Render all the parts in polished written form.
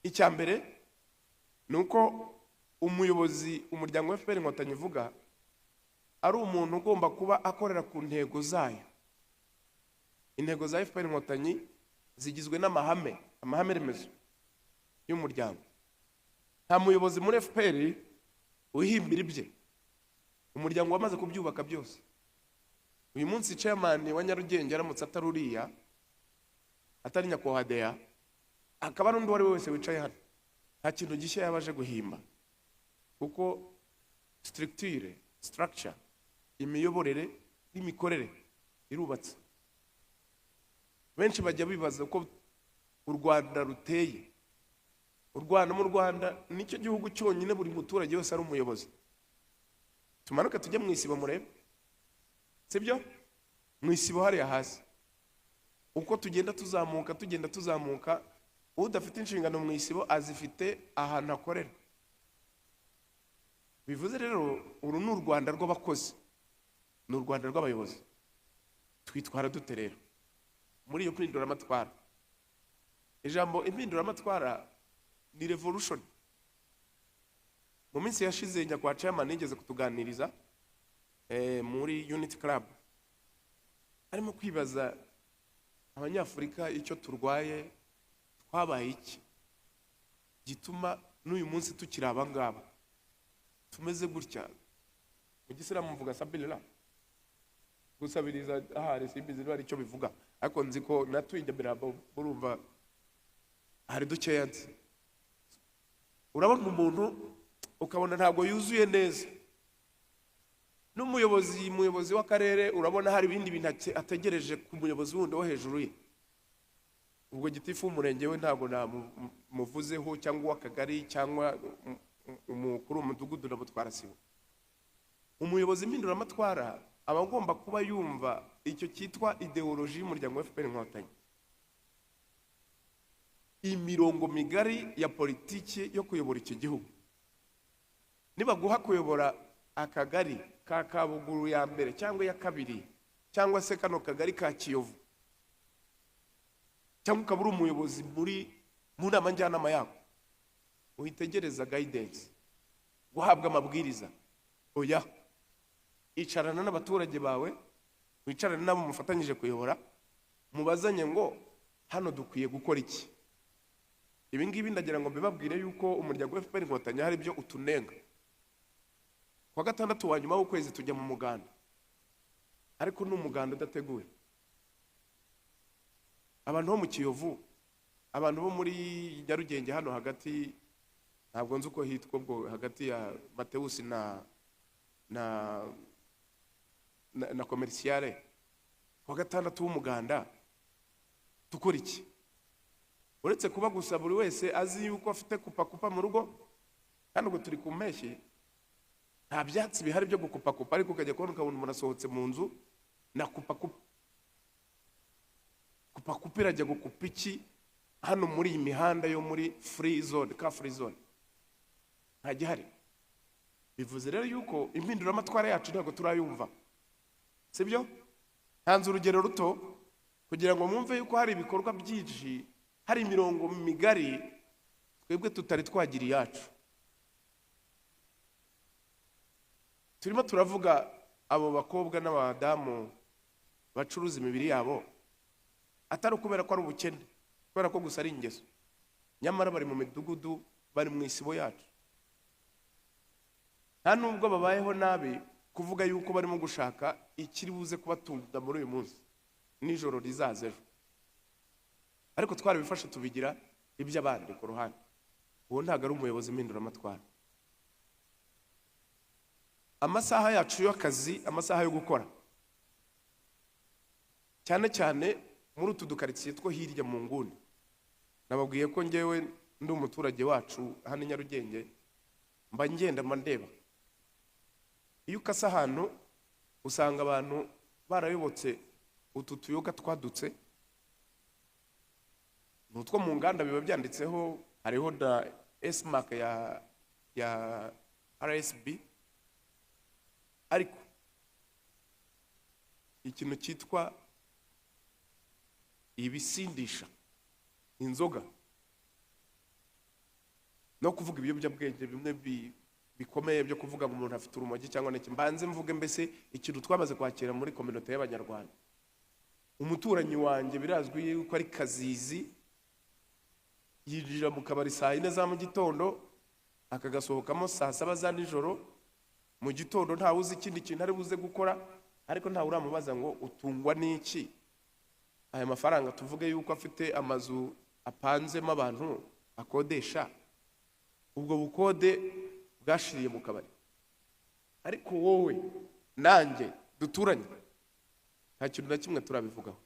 Icya mbere ni uko umuyobozi umuryango wa FPR Inkotanyi uvuga ari umuntu ugomba kuba akorera ku ntego zayo. Intego za FPR Inkotanyi zigizwe n'amahame, amahame remezo y'umuryango. Nta muyobozi muri FPR wihimbira ibye, umuryango wamaze kubyubaka byose. Uyu munsi chairman wa Nyarugenge aramutse atari uriya, atari nyakubahwa Dea, akaba ari undi uwo ari we wese wicaye hano, nta kintu gishya yaba aje guhimba, kuko structure, imiyoborere n'imikorere irubatse. Benshi bajya bibaza uko u Rwanda ruteye. U Rwanda, mu Rwanda nicyo gihugu cyonyine buri muturage wese ari umuyobozi. Tumanuke tujye mu isibo murebe, sibyo? Mu isibo hariya hasi, uko tugenda tuzamuka, tugenda tuzamuka, udafite inshingano mu isibo azifite ahantu akorera. Bivuze rero uru ni u Rwanda rw'abakozi, ni u Rwanda rw'abayobozi. Twitwara dute rero muri iyo mpinduramatwara? Ijambo impinduramatwara ni revolution. Mu minsi yashize nyakubahwa chairman yigeze kutuganiriza muri Unity Club, arimo kwibaza Abanyafurika icyo turwaye, twabaye iki gituma n'uyu munsi tukiri abangaba tumeze gutya. Mu gisilamu mvuga sabirira, gusabiriza ahari simbizi niba ari icyo bivuga, ariko nzi ko natuye Nyamirambo, murumva hari dukeya nzi. Urabona umuntu ukabona ntabwo yuzuye neza, n'umuyobozi, umuyobozi w'akarere urabona hari ibindi bintu ategereje ku muyobozi wundi wo hejuru ye. Ubwo gitifu w'umurenge we ntabwo namuvuzeho, cyangwa uw'akagari, cyangwa umukuru w'umudugudu na mutwara sibo. Umuyobozi mpinduramatwara aba agomba kuba yumva icyo cyitwa ideoloji y'umuryango wa FPR Inkotanyi, imirongo migari ya politiki yo kuyobora iki gihugu. Nibaguha kuyobora akagari ka Kabuguru ya mbere cyangwa iya kabiri, cyangwa se kano kagari ka Kiyovu, cyangwa ukaba uri umuyobozi mu nama njyanama yako, witegereza guidance, guhabwa amabwiriza. Oya, icarana n'abaturage bawe, wicarane n'abo mufatanyije kuyobora, mubazanye ngo hano dukwiye gukora iki. Ibi ngibi ndagira ngo mbibabwire yuko umuryango wa FPR Inkotanyi hari ibyo utunenga. Kuwa gatandatu wa nyuma w'ukwezi tujya mu muganda, ariko ni umuganda udateguye. Abantu bo mu Kiyovu, abantu bo muri Nyarugenge hano hagati, ntabwo nzi uko hitwa ubwo, hagati ya Matewusi na Komerisiyare, kuwa gatandatu w'umuganda dukora iki? Uretse kuba gusa buri wese azi yuko afite kupakupa mu rugo, kandi ubwo turi ku mpeshyi nta byatsi bihari byo gukupakupa, ariko ukajya kubona ukabona umuntu asohotse mu nzu na kupakupa. Kupakupa irajya gukupa iki hano muri iyi mihanda yo muri free zone, car free zone? Nta gihari. Bivuze rero yuko impinduramatwara yacu ntabwo turayumva, sibyo? Ntanze urugero ruto kugira ngo mwumve yuko hari ibikorwa byinshi, hari imirongo migari twebwe tutari twagira iyacu. Turimo turavuga abo bakobwa n'abadamu bacuruza imibiri yabo, atari ukubera ko ari ubukene, kubera ko gusa ari ingeso, nyamara bari mu midugudu, bari mu isibo yacu. Nta nubwo babayeho nabi kuvuga yuko barimo gushaka ikiri buze kubatunga muri uyu munsi nijoro rizaza ejo, ariko twarabifashe tubigira iby'abandi ku ruhande. Uwo ntabwo ari umuyobozi mpinduramatwara. Amasaha yacu y'akazi, amasaha yo gukora, cyane cyane muri utu dukaritsiye two hirya mu nguni. Nababwiye ko njyewe ndi umuturage wacu hano i Nyarugenge, mba ngenda mba ndeba. Iyo ukase ahantu usanga abantu barayobotse utu tuyoga twadutse, ni utwo mu nganda biba byanditseho, hariho na S-Mark ya RSB, ariko ikintu cyitwa ibisindisha inzoga No kuvuga ibiyobyabwenge bimwe bikomeye byo kuvuga ngo umuntu afite urumogi cyangwa n'iki, mbanze mvuge mbese ikintu twamaze kwakira muri communauté y'Abanyarwanda. Umuturanyi wanjye birazwi yuko ari kazizi, yinjira mu kabari saa 4 za mu gitondo, akagasohokamo saa 7 za nijoro. Mu gitondo ntawe uzi ikindi kintu ari buze gukora, ariko ntawe uramubaza ngo utungwa n'iki? Aya mafaranga, tuvuge yuko afite amazu apanzemo abantu akodesha, ubwo bukode bwashiriye mu kabari. Ariko wowe nanjye duturanye nta kintu na kimwe turabivugaho.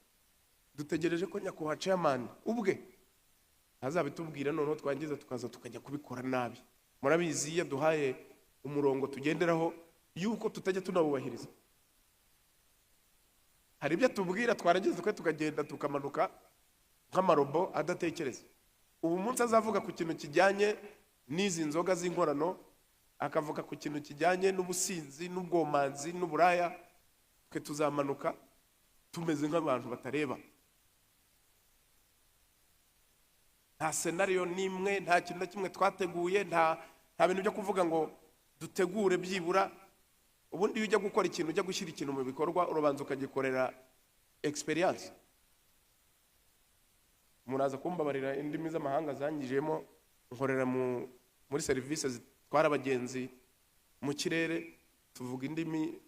Dutegereje ko nyakubahwa chairman ubwe azabitubwira, noneho twangiza tukaza tukajya kubikora nabi. Murabizi, iyo duhaye umurongo tugenderaho yuko tutajya tunawubahiriza. Hari ibyo tubwira, twarangiza twe tukagenda tukamanuka nk'amarobo adatekereza. Ubu munsi azavuga ku kintu kijyanye n'izi nzoga z'inkorano, akavuga ku kintu kijyanye n'ubusinzi n'ubwomanzi n'uburaya, twe tuzamanuka tumeze nk'abantu batareba. Nta scenario n'imwe, nta kintu na kimwe twateguye, nta bintu byo kuvuga ngo dutegure byibura. Ubundi iyo ujya gukora ikintu, ujya gushyira ikintu mu bikorwa, urabanza ukagikorera experience. Muraza kumbabarira indimi z'amahanga zangijemo, nkorera muri serivisi zitwara abagenzi mu kirere, tuvuga indimi.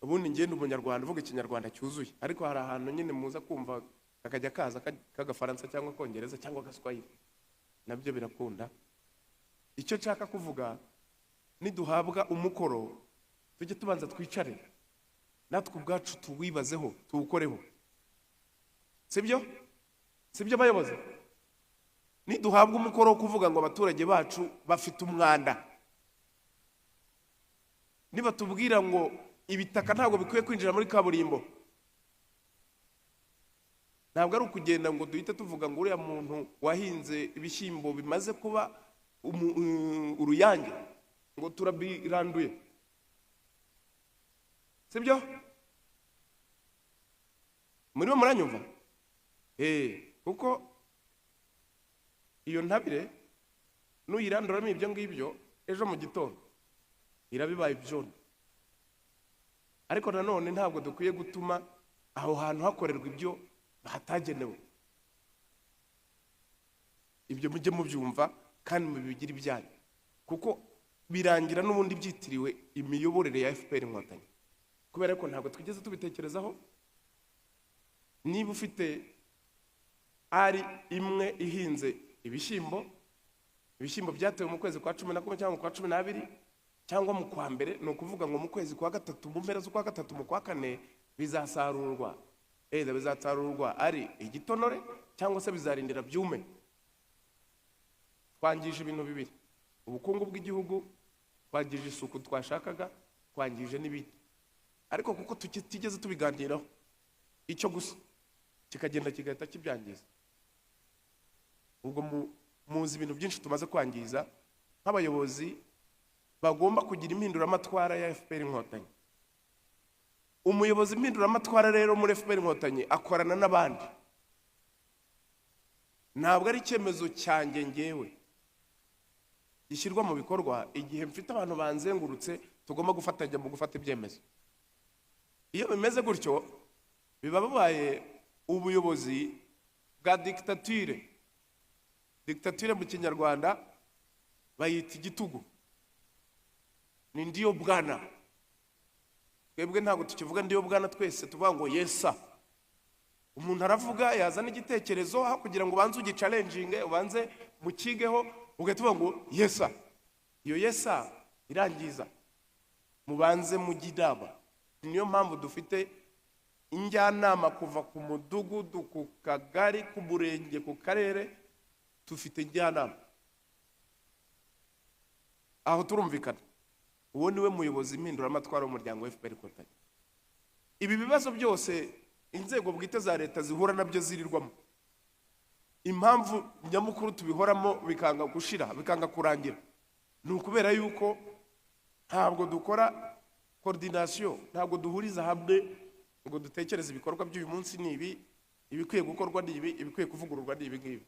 Ubundi ngenda Umunyarwanda uvuga Ikinyarwanda cyuzuye, ariko hari ahantu nyine muza kumva kakajya kaza k'Agafaransa cyangwa Kongereza cyangwa Agaswahili, nabyo birakunda. Icyo nshaka kuvuga, niduhabwa umukoro tujye tubanza twicare natwe ubwacu tuwibazeho, tuwukoreho. Sibyo? Sibyo bayobozi? Niduhabwa umukoro wo kuvuga ngo abaturage bacu bafite umwanda, nibatubwira ngo ibitaka ntabwo bikwiye kwinjira muri kaburimbo, ntabwo ari ukugenda ngo duhite tuvuga ngo uriya muntu wahinze ibishyimbo bimaze kuba uruyange ngo turabiranduye. Sibyo? Murimo muranyumva? Kuko iyo ntabire nuyiranduramo ibyo ngibyo, ejo mu gitondo irabibaye ibyondo. Ariko nanone ntabwo dukwiye gutuma aho hantu hakorerwa ibyo hatagenewe. Ibyo mujye mubyumva kandi mubigire ibyanyu, kuko birangira n'ubundi byitiriwe imiyoborere ya FPR Inkotanyi, kubera ko ntabwo twigeze tubitekerezaho. Niba ufite ari imwe ihinze ibishyimbo, ibishyimbo byatewe mu kwezi kwa 11 cyangwa mu kwa 12 cyangwa mu kwa mbere, ni ukuvuga ngo mu kwezi kwa gatatu, mu mpera z'ukwa gatatu, mu kwa kane bizasarurwa. Eza bizasarurwa ari igitonore cyangwa se bizarindira byume. Twangije ibintu bibiri: ubukungu bw'igihugu, twangije isuku twashakaga, twangije n'ibindi. Ariko kuko tutigeze tubiganiraho, icyo gusa kikagenda kigahita kibyangiza. Ubwo muzi ibintu byinshi tumaze kwangiza nk'abayobozi bagomba kugira impinduramatwara ya FPR Inkotanyi. Umuyobozi impinduramatwara rero muri FPR Inkotanyi akorana n'abandi. Ntabwo ari icyemezo cyanjye ngewe gishyirwa mu bikorwa igihe mfite abantu banzengurutse tugomba gufatanya mu gufata ibyemezo. Iyo bimeze gutyo biba bibaye ubuyobozi bwa dictature. Dictature mu Kinyarwanda bayita igitugu. Ni ndiyo bwana. Twebwe ntabwo tukivuga ndiyo bwana, twese tuvuga ngo yesa. Umuntu aravuga, yazana igitekerezo, aho kugira ngo ubanze ugichallenginge, ubanze mukigeho, ugahita uvuga ngo yesa. Iyo yesa irangiza. Mubanze mujye inama. Niyo mpamvu dufite injyanama kuva ku mudugudu, ku kagari, ku murenge, ku karere, dufite injyanama. Aho turumvikana. Uwo niwe muyobozi impinduramatwara w'umuryango FPR Inkotanyi. Ibi bibazo byose inzego bwite za leta zihura nabyo zirirwamo, impamvu nyamukuru tubihoramo bikanga gushira, bikanga kurangira, ni ukubera yuko ntabwo dukora coordination, ntabwo duhuriza hamwe ngo dutekereze ibikorwa by'uyu munsi ni ibi, ibikwiye gukorwa ni ibi, ibikwiye kuvugururwa ni ibi ngibi.